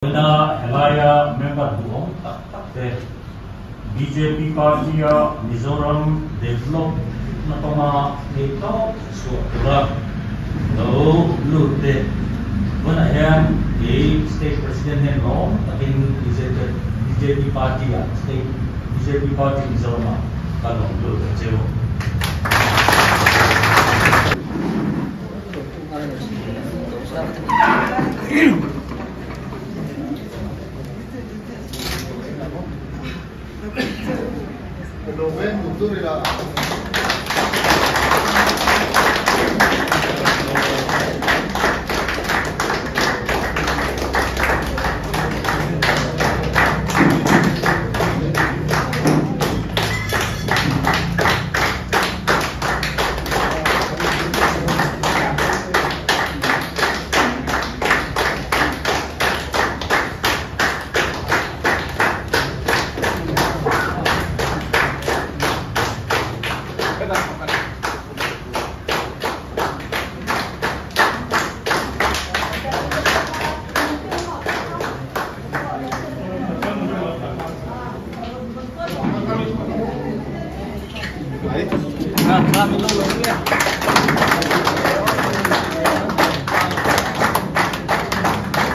Tuna helaia member duhawm tak tak te bjp party-a Mizoram develop na kawnga theihtawp chhuah tura lo lut te vawnah hian kei State President hian lawm takin bjp party-ah State bjp party Mizoramah ka lawm lut a cheu.